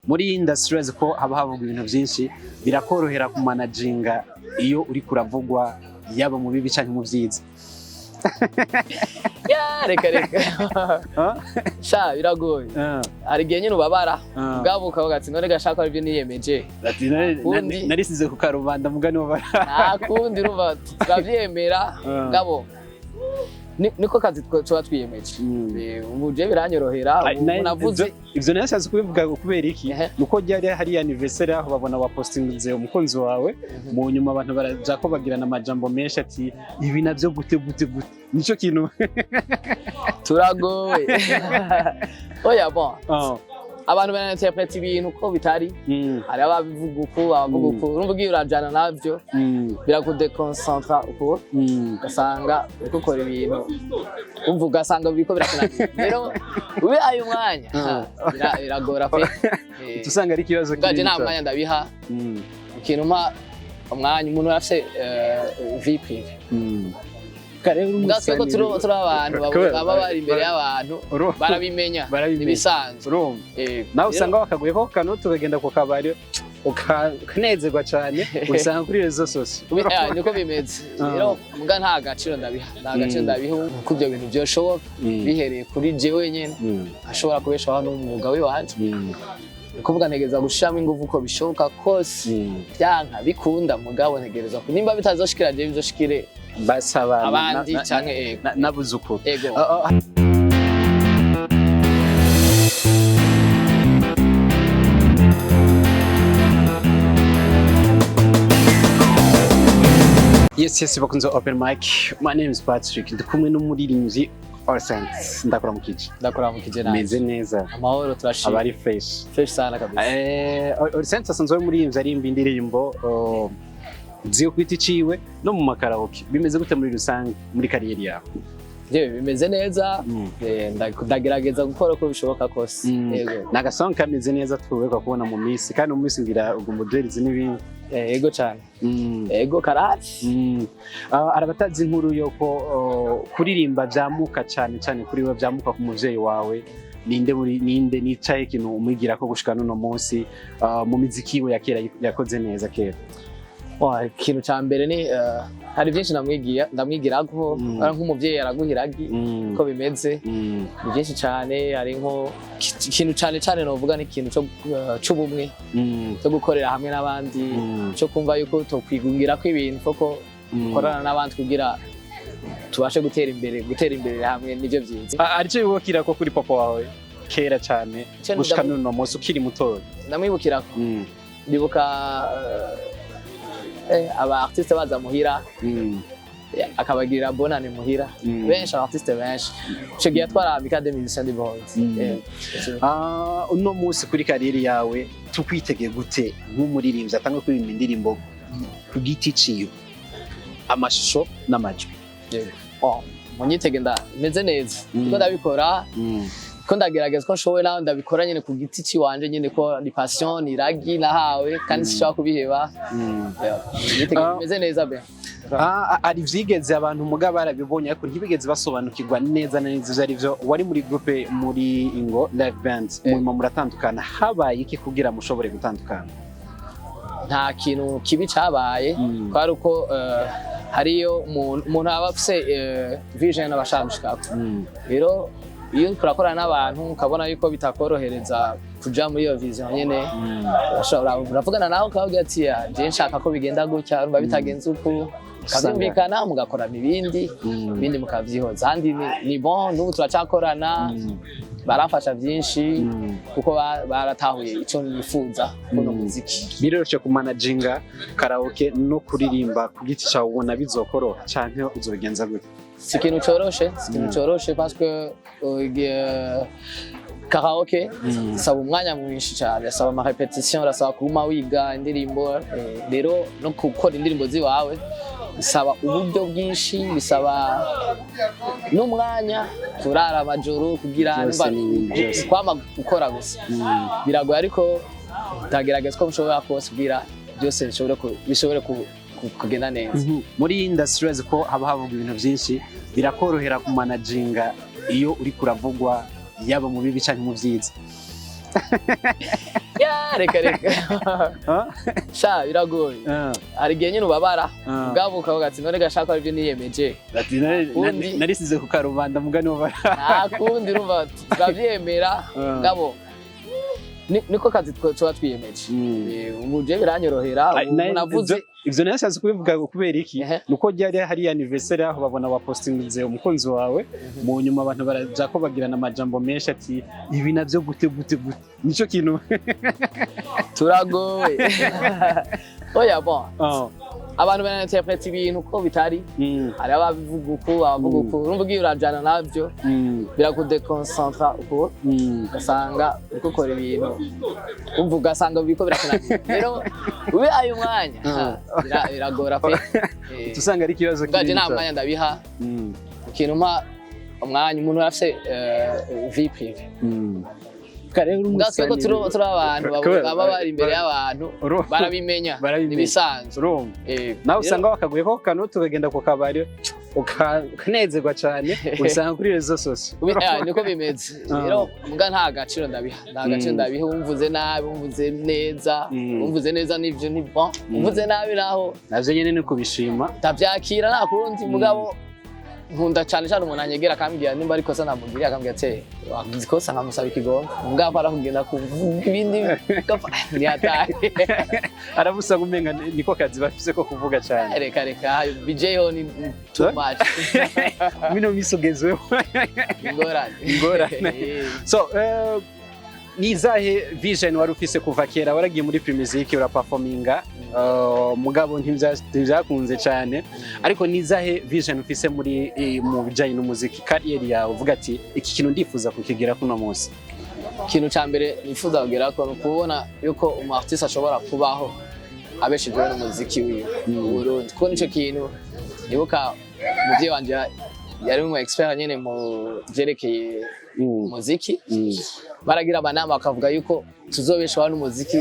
Muri iyi industry urazi ko haba havugwa ibintu byinshi, birakorohera kumanaginga iyo uri kuravugwa, yaba mu bibi canke mu vyiza? Ya, reka reka. Ah? Sha, biragoye. Hari igihe nyine ubabara, ubwabo ukavuga ati: "None gashaka aribyo niyemeje." Ati, Kundi. Narisize ku karubanda mugani wa Nta kundi, urumva turavyemera. Mugabo niko kazi tuba twiyemeje. Ubu je biranyorohera. Ai, ubu navuze. Ivyo nashatse kubivuga kubera iki? Nuko ryari hari anniversaire, aho babona wapostinze umukunzi wawe, mu nyuma abantu baraja ko bagirana amajambo menshi ati: "Ibi navyo gute gute gute?" Nico kintu. Turagowe, oya, bon, abantu barainterpreta ibintu uko bitari. Hari ababivuga uku, abavuga uku. Urumva ugiye urajana navyo, birakudeconcentra uko, ugasanga uriko ukora ibintu, umva ugasanga biriko birakunanira. Rero ubihaye umwanya, biragora pe. Usanga ari ikibazo Ubwaje kinini nta cane. mwanya ndabiha. Ikintu mpa umwanya, umuntu arafise vie privée. Kare uri Ubwa twebwe umusani. turi abantu Kubera- baba bari imbere y'abantu, barabimenya. Barabimenya. Ibisanzwe. Urumva nawe usanga wakaguye ko kanoti, ukagenda ku kabari ukanezerwa cyane, usanga kuri réseaux sociaux. Niko bimeze. Rero muga nta gaciro ndabiha, nta gaciro ndabiha kuko ibyo bintu byoshoboka bihereye kuri je wenyene ashobora kubeshaho n'umwuga w'iwanje. Ni kuvuga ntegereza gushiramo ingufu uko bishoboka kose, byanka bikunda. Mugabo ntegereza ko nimba bitazoshikira je, bizoshikire basaba abandi canke ego. N'abuzukuru. Ego. Ah, ah. Yes, bakunze open mic. My name is Patrick. Ndi kumwe n'umuririmbyi Allsaint. Ndakuramukije. Ndakuramukije nawe. Meze neza. Amahoro, turashima. Abari fresh. Fresh sana kabisa. Allsaint asanzwe ari umuririmbyi arimba indirimbo ziyo kwita iciwe no mu makaraoke. Bimeze gute muri rusange muri carrière yawe? Jewe bimeze neza. Ndagerageza gukora uko bishoboka kose. Yego. Ni agasong kameze neza tuheruka kubona mu minsi, kandi mu minsi ngira ubwo muduherize n'ibindi. Yego cyane. Yego, karati. Ah, hari abatazi inkuru yuko kuririmba vyamuka cyane cyane kuri we, vyamuka ku muvyeyi wawe. Ninde muri ninde nicaye ikintu umwigira ko gushika n'uno munsi mu miziki yiwe ya kera yakoze neza kera? Wa, ikintu ca mbere ni hari byinshi ndamwigira, ndamwigirako. Ari nk'umuvyeyi araguha iragi uko bimeze. Ni byinshi cyane. Hari nko ikintu cyane cyane novuga ni ikintu c'ubumwe, cyo gukorera hamwe n'abandi, cyo kumva yuko tokwigungira ko ibintu koko gukorana n'abandi kugira tubashe gutera imbere, gutera imbere hamwe nivyo byiza. Ah, arico wibukira ko kuri papa wawe kera cyane Ico gushika n'uno munsi ukiri mutoya? Ndamwibukirako, ndibuka aba artiste baza muhira, akabagirira bonane muhira. Benshi, aba artiste benshi ico gihe yatwara Amicale des Musiciens du Burundi. Ah, uno munsi kuri carrière yawe tukwitege gute nk'umuririmbyi atanga kuririmba indirimbo ku giti ciwe, amashusho n'amajwi? Bon, munyitege, nda meze neza. Ko ndabikora, ko ndagerageza ko nshoboye, nawe ndabikora nyine ku giti ciwanje nyine, ko ni passion, ni iragi nahawe kandi sinshobora kubiheba. Yeah. Munyitege, meze neza be. Ah, hari ivyigeze abantu muga barabibonye ariko ntibigeze basobanukirwa neza na neza ivyo ari vyo. Wari muri groupe muri Ingo Live Band, murimo muratandukana. Habaye iki kugira mushobore gutandukana? Nta kintu kibi cabaye. Kwari uko hariyo umuntu aba afise vision aba ashaka gushikako. Rero iyo uriko urakorana n'abantu ukabona yuko bitakorohereza kuja muri iyo vision nyene, uravugana nawe ukababwira ati: "Ah, je nshaka ko bigenda gutya, urumva bitagenze uku." Mukavyumvikana, mugakorana ibindi, ibindi mukavyihoza. Kandi ni bon, n'ubu turacakorana, baramfasha vyinshi kuko baratahuye ico nifuza kuno muziki. Biroroshe kumanaginga karaoke no kuririmba ku giti cyawe? Ubona bizokoroha canke uzobigenza gute? Si ikintu coroshe, si ikintu coroshe, parce que karaoke isaba umwanya mwinshi cyane, asaba ama répétition, arasaba kuguma wiga indirimbo. Rero no gukora indirimbo ziwawe bisaba uburyo bwinshi, bisaba n'umwanya, kurara amajoro kugira Byose n'ibindi byose. kwama gukora gusa biragoye, ariko ndagerageza uko nshobora kose kugira byose bishobore kugenda neza. Muri iyi industry urazi ko haba havugwa ibintu byinshi, birakorohera kumanaginga iyo uri kuravugwa, yaba mu bibi canke mu vyiza? Ya, reka reka. Ah? Sha, biragoye. Hari igihe nyine ubabara, ubwabo ukavuga ati: "None gashaka aribyo niyemeje." Ati narisize ku karubanda, mugani wa Nta kundi, urumva turabyemera. Ngabo niko kazi tuba twiyemeje. Ubu je biranyorohera, ubu navuze. Ivyo nashatse kubivuga kubera iki? Nuko ryari hari anniversaire, aho babona wapostinze umukunzi wawe, mu nyuma abantu baraja ko bagirana amajambo menshi ati: "Ibi navyo gute gute gute?" Nico kintu. Turagoye, oya, bon, abantu barainterpreta ibintu uko bitari. Hari ababivuga uku, abavuga uku. Urumva ugiye urajana navyo, birakudeconcentra uko, ugasanga uriko ukora ibintu, umva ugasanga biriko birakunanira. Rero ubihaye umwanya, biragora pe. Usanga ari ikibazo Ubwaje kinini nta cane. mwanya ndabiha. Ikintu mpa umwanya, umuntu arafise vie privée. Kare uri Ubwa twebwe umusani. turi abantu baba bari imbere y'abantu, barabimenya. Barabimenya. Ibisanzwe. Urumva nawe usanga wakaguye ko kanoti, ukagenda ku kabari, ukanezerwa cyane, usanga kuri réseaux sociaux. Niko bimeze. Rero mbwa nta gaciro ndabiha, nta gaciro ndabiha. Umvuze nabi, umvuze neza, umvuze neza nivyo ni bon, umvuze nabi naho Navyo nyene ni kubishima. ndavyakira, nta kundi. Mugabo nkunda cyane cyane umuntu anyegera akambwira nimba ari ikosa namugiriye, akambwira ati: "Wakoze ikosa," nkamusaba ikigongo. Mugabo arakugenda kuvuga ibindi ni hatari. Arabusanga umenga niko kazi bafise ko kuvuga cyane. Reka reka, BJ ho ni too much. Mino misi ugezweho. Ingorane. Ingorane. So ni izahe vision wari ufise kuva kera? Waragiye muri Primusic, uraperforminga, mugabo ntivyakunze cyane, ariko ni izahe vision ufise muri mu bijanye n'umuziki, carrière yawe, uvuga ati: "Iki kintu ndifuza kukigira kuno munsi"? Ikintu ca mbere nifuza kugerako ni ukubona yuko umu artiste ashobora kubaho abeshejweho n'umuziki wiwe mu Burundi, kuko nico kintu nibuka umuvyeyi wanje yari umu expert nyene mu vyerekeye umuziki. Baragira amanama bakavuga yuko tuzobeshwaho n'umuziki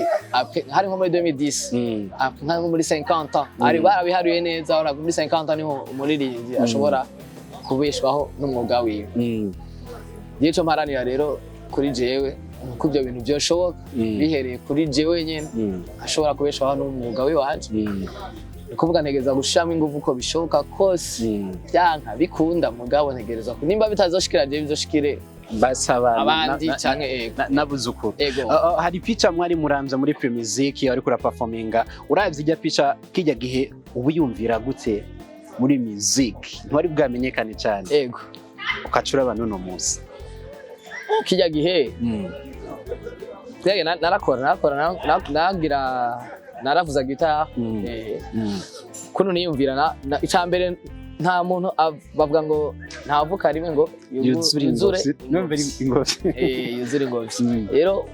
hari nko muri 2010, après nko muri 50 ans. Ari barabiharuye neza, urabona muri 50 ans niho umuririmbyi ashobora kubeshwaho n'umwuga wiwe. Nico mparanira rero kuri jewe, nuko ibyo bintu byoshoboka bihereye kuri jewe nyene, ashobora kubeshwaho n'umwuga wiwanje. Ni ukuvuga ntegereza gushiramo ingufu uko bishoboka kose, byanka bikunda, mugabo ntegereza ko nimba bitazoshikira jewe, bizoshikire basaba abandi canke ego. N'abuzukuru. Ego. Hari pica mwari muramvya muri Primusic, ariko uraperforminga, uravye ijya pica kijya gihe, ubu yumvira gute muri music? Ntiwari bwamenyekane cyane, ukaca uraba n'uno munsi. Kijya gihe narakora, nagira naravuza guitare. Kuno niyumvira ica mbere nta muntu bavuga ngo ntavuka rimwe ngo yuzure yuzure ingobyi. Numva ari ingobyi. Yuzure ingobyi. Rero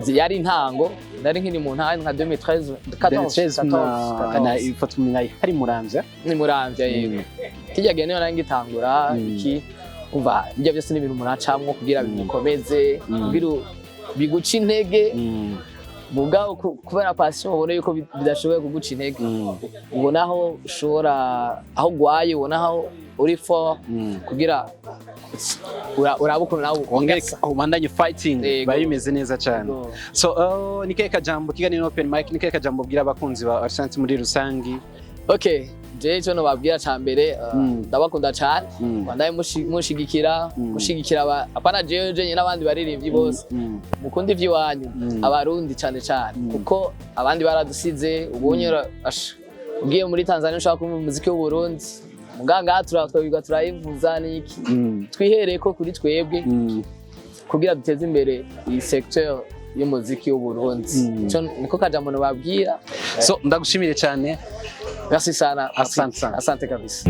yari intango, nari nkiri mu ntara nka 2013, 14. 2013 na 14. ifoto umenga hari Muramvya. Ni Muramvya, yego. Kijya gihe niyo nari ngitangura. Iki umva, ibyo byose ni ibintu umuntu acamwo kugira bimukomeze, kugira biguca intege. Mugabo kubera passion, ubona yuko bidashoboye kuguca intege. Ubona aho ushobora, aho ugwaye, ubona aho uri fort, kugira urabe ukuntu nawe wongere ugasa. Ubandanye fighting. Yego. Biba bimeze neza cyane. Yego. So ni kahe kajambo, kiganiro open mic, ni kahe kajambo ubwira abakunzi ba Ashanti muri rusangi? Okay, je ico nobabwira ca mbere, ndabakunda cane. Bandaye munshigikira, mushigikira apana jewe jenyine, n'abandi baririmbyi bose. Mukunda ivy'iwanyu, Abarundi cane cane, kuko abandi baradusize. Ubonye ugiye muri Tanzania ushaka kumva umuziki w'Uburundi, muga ngaha twabirwa turayivuza niki. Twihereye ko kuri twebwe kugira duteze imbere iyi secteur y'umuziki w'Uburundi. Ico niko kajambo nobabwira. So ndagushimire cyane. Merci sana. Asante sana. Asante kabisa.